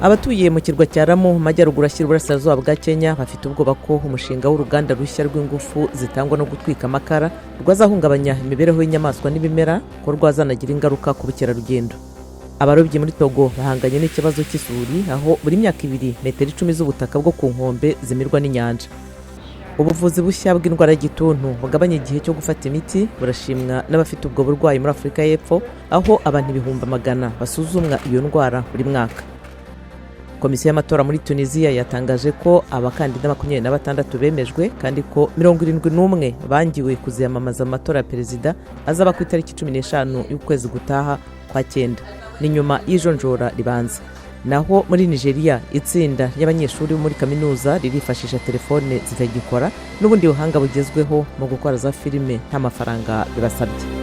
Abatuye mu kirwa cya Lamu mu majyaruguru ashyira uburasirazuba bwa Kenya bafite ubwoba ko umushinga w'uruganda rushya rw'ingufu zitangwa no gutwika amakara rwazahungabanya imibereho y'inyamaswa n'ibimera, ko rwazanagira ingaruka ku bukerarugendo. Abarobyi muri Togo bahanganye n'ikibazo cy'isuri, aho buri myaka 2 metero 10 z'ubutaka bwo ku nkombe zimirwa n'inyanja. Ubuvuzi bushya bw'indwara y'igituntu bugabanya igihe cyo gufata imiti burashimwa n'abafite ubwo burwayi muri Afurika y'Epfo, aho abantu ibihumbi amagana basuzumwa iyo ndwara buri mwaka. Komisiyo y'amatora muri Tunisiya yatangaje ko abakandida 26 bemejwe, kandi ko 71 bangiwe kuziyamamaza mu matora ya perezida azaba ku itariki 15 y'ukwezi gutaha kwa cyenda. Ni nyuma y'ijonjora ribanza. Naho muri Nigeria, itsinda ry'abanyeshuri bo muri kaminuza ririfashisha telefone zitagikora n'ubundi buhanga bugezweho mu gukora za filime nta mafaranga bibasabye.